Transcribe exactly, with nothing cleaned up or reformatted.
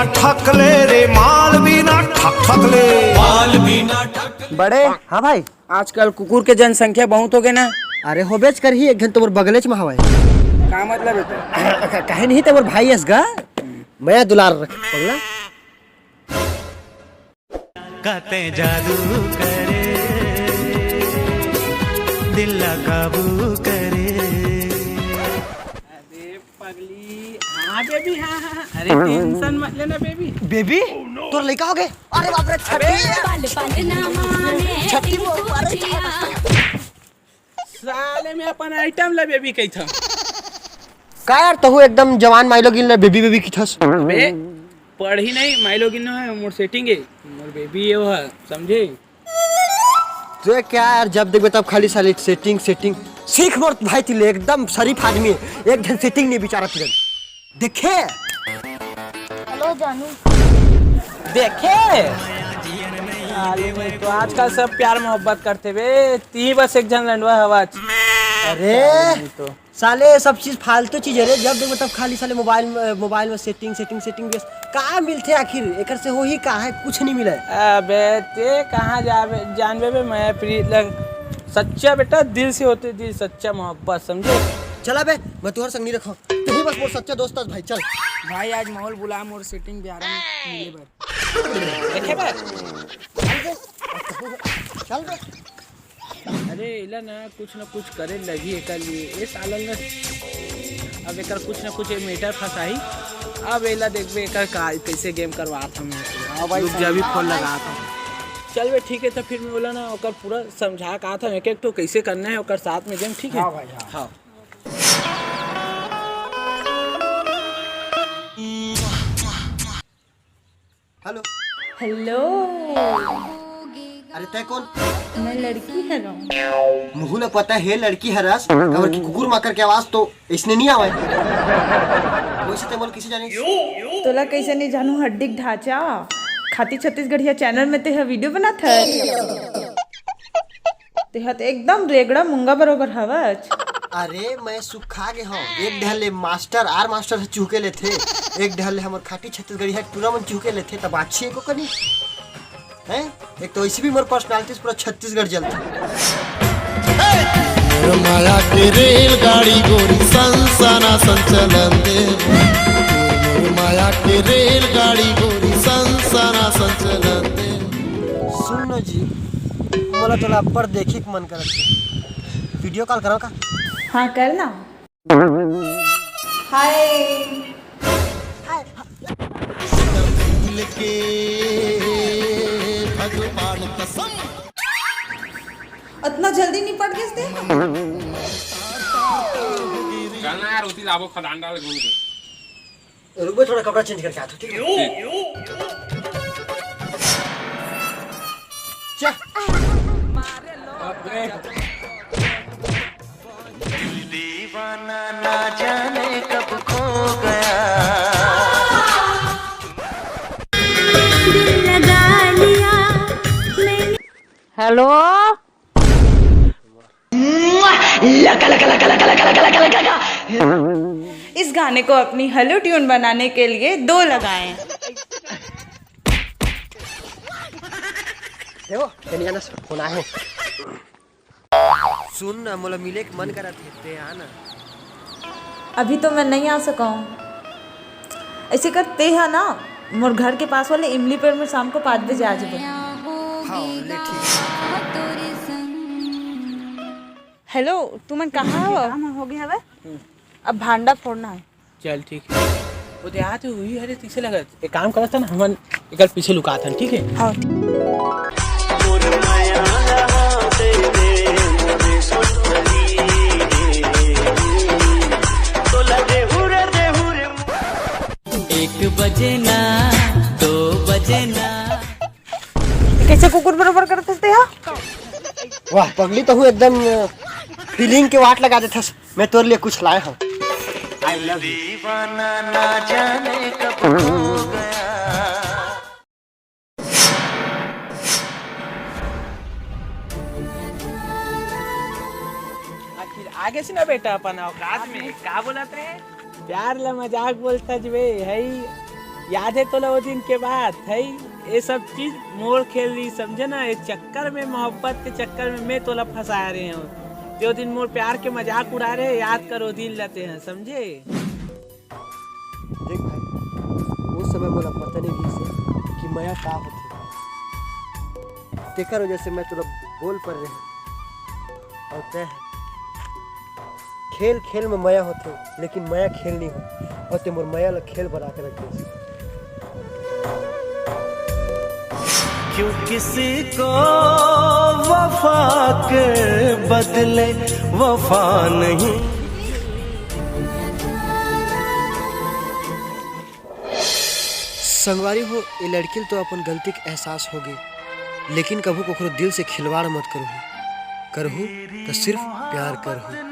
ठकले रे माल बिना ठक ठकले। माल बिना ठक। बड़े, हाँ भाई। आजकल कुकुर के जनसंख्या बहुत हो गए ना। अरे होबेच करही, एक घन तुम्हर बगलेच में हवय। का मतलब है तो? कहे नहीं, तुम्हर भाई अस गा। मैं दुलार रख पगला। कहते जादू करे, दिल ला काबू करे। अरे पगली, हाँ बेबी, हाँ, हाँ, हाँ। अरे टेंशन मत लेना बेबी। बेबी? तोर लइका हो गए? अरे बाप रे, छठी। पल पल नामा है छठी वो, अरे। साले में अपन आइटम ला बेबी कहिथन। का यार, तहू एकदम जवान माइलोगिन ला बेबी बेबी किथस। बे, पढ़ी नहीं, माइलोगिन नो है, मोर सेटिंग है, मोर बेबी ये है, समझे? तो क्या यार, जब देखबे तब खाली साली सेटिंग सेटिंग। सीख मोर भाई तिले, एकदम शरीफ आदमी है, एक घन सेटिंग नहीं बेचारा तिरन। देखे? हेलो जानू। देखे? साले में तो आजकल सब प्यार मोहब्बत करते बे, ती बस एक झन लंडवा हवा। अरे नहीं तो। साले सब चीज फालतू चीज है रे, जब देखो तब खाली साले मोबाइल में, मोबाइल में सेटिंग सेटिंग सेटिंग। बस का मिलथे आखिर, एकर से होही का है, कुछ नहीं मिले। अबे ते कहाँ जाबे, जानबे बे, मैं प्रीत लग सच्चा बेटा, दिल से होते दिल, सच्चा मोहब्बत, समझे? चला बे, मैं तोहर संग नहीं रखो। तू ही बस मोर सच्चा दोस्त हस भाई, चल। भाई, आज माहौल बुला, मोर सेटिंग ब्यारा में मिले बर। देखे बे? चल बे। अरे, एला ना कुछ ना कुछ करे लगी एकर लिए। ए सालन ना, अब एकर कुछ ना कुछ ए मेटर फंसाही। अब एला देखबे, एकर का, कैसे गेम करवात हम। हाँ भाई, रुक जा, अभी फोन लगात हम। चल बे, ठीक है, तो फिर मैं बोला ना, ओकर पूरा समझा के आत हम, एक एक तो कैसे करना है ओकर साथ में गेम, ठीक है? हाँ भाई, हाँ। हाँ। हेलो। हेलो। अरे तय कौन? मैं लड़की हरौं। मुहू ल पता हे लड़की हरस, काबर कि कुकुर माकर के आवाज तो इसने नहीं आवे। वैसे तय मोला किसे जाने? तोला कैसे नहीं जानू, हड्डी के ढांचा। खाती छत्तीसगढ़िया चैनल में ते ह वीडियो बनात हस। तेहा तो एकदम रेगड़ा मुंगा बरोबर हवच। अरे, मैं सुखा गे हौं। एक ढहले मास्टर, आर मास्टर ह चूके लेथे, एक ढहले हमर खाटी छत्तीसगढ़िया टूरा मन चूके लेथे, तब अच्छी एको कनी। हैं? एक तो ऐसी भी मोर पर्सनालिटी से पूरा छत्तीसगढ़ जलथे। मोर माया के रेलगाड़ी गोरी सनसना संचलन दे। मोर माया के रेलगाड़ी गोरी सनसना संचलन दे। सुन न जी, मोला तोला अब्बड़ देखे के मन करत हे। वीडियो कॉल करो का? हाँ, कर ना। हाय। भगवान कसम। अतना जल्दी निपट गेस ते? चल ना यार, उती लाबो खदान डाल घूम के। रुक बे, थोड़ा कपड़ा चेंज करके आता हूँ, ठीक है? चा। दीवाना ना जाने कब खो गया। दिल लगा लिया मैंने। हेलो। इस गाने को अपनी हेलो ट्यून बनाने के लिए दो लगाएं। देखो, कनिया ना फोन आए। सुन ना, मोला मिले के मन करत हे, ते आ ना। अभी तो मैं नहीं आ सकौं। ऐसे कर, ते हा ना, मोर घर के पास वाले इमली पेड़ में शाम को पाँच बजे आ जाबे। हाँ, ले ठीक। हेलो, तुमन कहाँ हव? काम हो गया हवे? अब भांडा फोड़ना है। चल ठीक है। वो दे आत हुई, अरे तीसे लगत। एक काम करत हन, हमन एकर पीछे लुकात हन, ठीक है? हाँ। एक बजे ना, दो बजे ना। कैसे कुकुर बरोबर करत हस ते हा? वाह पगली, तहू एकदम फीलिंग के वाट लगा देथस। मैं तोर लिए कुछ लाए हूँ। I love you। दीवाना ना जाने कब खो गया। आखिर आगे से ना बेटा अपन औकात में का बोलत रहे? प्यार ला मजाक बोलता जबे, हई। याद हे तोला वो दिन के बात हे? ये सब चीज मोर खेल रही, समझे ना? ये चक्कर में, मोहब्बत के चक्कर में मैं तोला फंसाए रहे हूँ। जो दिन मोर प्यार के मजाक उड़ा रहे, याद कर वो दिन ला तें, समझे? देख भाई, वो समय मोला पता नहीं रहिस हे कि मया का होथे। तेकर वजह से मैं तोला बोल पर रहे हूँ। और तय खेल खेल में मया होथे, लेकिन मया खेल नहीं हो। और ते मोर मया ला खेल बना के रख दे। क्यों किसी को वफा के बदले वफा नहीं। संगवारी हो, ये लड़की ल तो अपन गलती के एहसास होगे, लेकिन कभू कखरो दिल से खिलवाड़ मत करहू। करहू तो सिर्फ प्यार करहू।